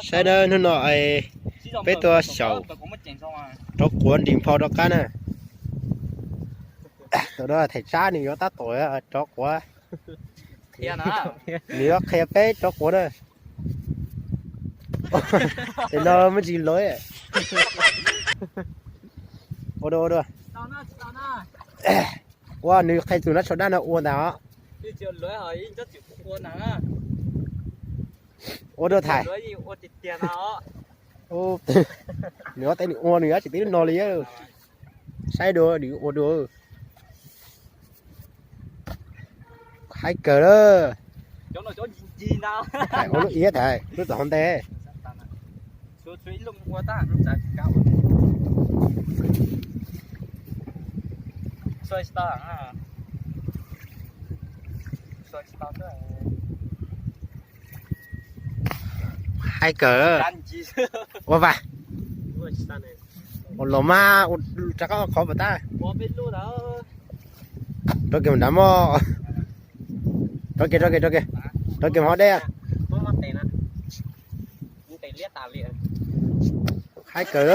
Saib nawb, hnub no peb tuaj xyaum rov quav nrim nphau rov qab na. Tam no thaj tsam nws yuav tab tom rov quav, nws yuav qhia peb rov quav na. Tam no muaj ntsis lawv. Ua dua, ua dua. Ua nws qhia tus nab tsho dab no ua ntag os. Ua dua thaiv. Nws ob teg nws ua nws dab tsi tib lub no li. Saib dua nws ua dua. Haib kawg lawm. Thaiv ua lub iab thaiv lub tom hauv ntej. Haib kawg. Ua vas. Ua los mas rov qab qhov pas tag. Rov kiag mus nrad mog. Rov kiag, rov kiag, rov kiag. Rov kiag mus hauv dej. Haib kawg.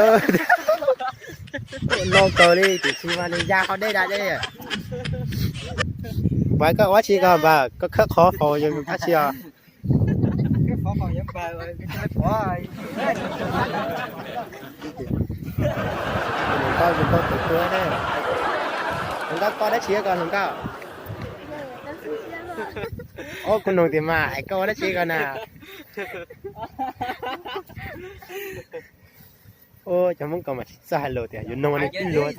No kawg li, tiam sis mas nws ya hauv dej da dej. Npawg, koj ua dab tsi ko npawg? Koj khawb qhov faus yog dab tsi os? Hluas nkauj, hluas nkauj tus tuag ne. Hluas nkauj, koj dab tsi ko hluas nkauj? Ob, kuv nug tias mas es koj ua dab tsi ko na? Cov Hmoob ko mas tsis txawj hais lus tias yuav nug li tib luag.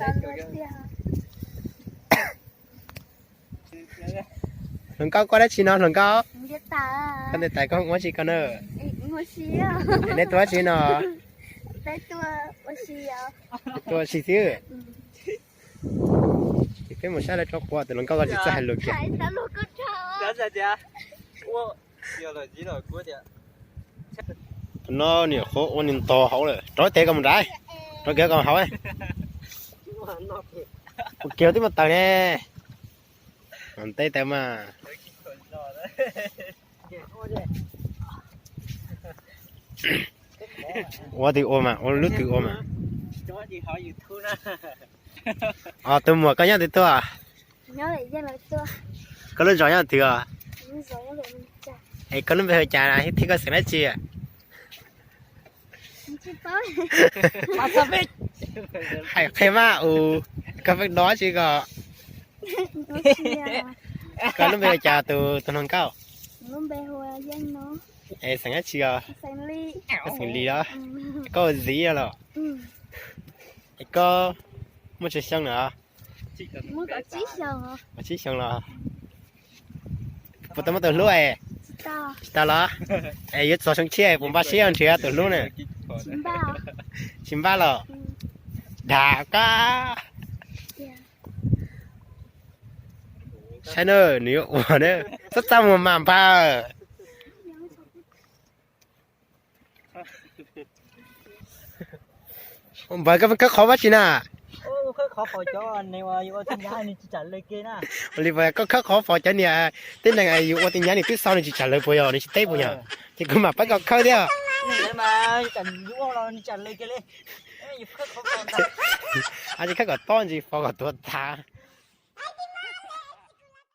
Hluas nkauj, koj dab tsi no hluas nkauj? Koj nte tais koj ua dab tsi ko na? Neb tuaj dab tsi no? Tuaj ua si xwb. Ces peb mus saib lawv rov quav, tus hluas nkauj ko tsis txawj hais lus kiag. Tus no niam qhuav ua nws ntog hauv lawm, rov tes ko mus nrad, rov kiag ko hauv. Ua kiag twb muaj taws ne. Teb taws mas. Ua twg ua mas, ua lub twg ua mas. Os, tus muam koj nyob twg tuaj? Koj lub zos nyob twg os? Es koj lub npe hu cas thiab koj xeem dab tsi? Hais qhia mas, u, koj pheej do dab tsi ko? Koj lub npe hu cas tus, tus hluas nkauj? Es xeem dab tsi os? Koj xeem Lis los? Koj ua txiv los? Es koj muaj tsawg xyoo lawm? Kaum tsib xyoo los? Puas tau muaj tus hlub es? Tsis tau los? Es yuav txog xyoo tshiab puas npaj siab nrhiav tus hlub na? Tsis npaj los? Dag koj. Saib na, nws yuav ua na. Txhob txaj muag mas npawg. Npawg, koj khawb qhov dab tsi na? Ua li, koj khawb qhov faus cov niam tib neeg yus ua tis nyav nws twb xaus nws tsis tsam lawv puas yog nws tsis teb puas yog? Ces kuv mam pab koj khawb thiab. Ab, tsis khawb kom tob ntsis faus kom tuag tas.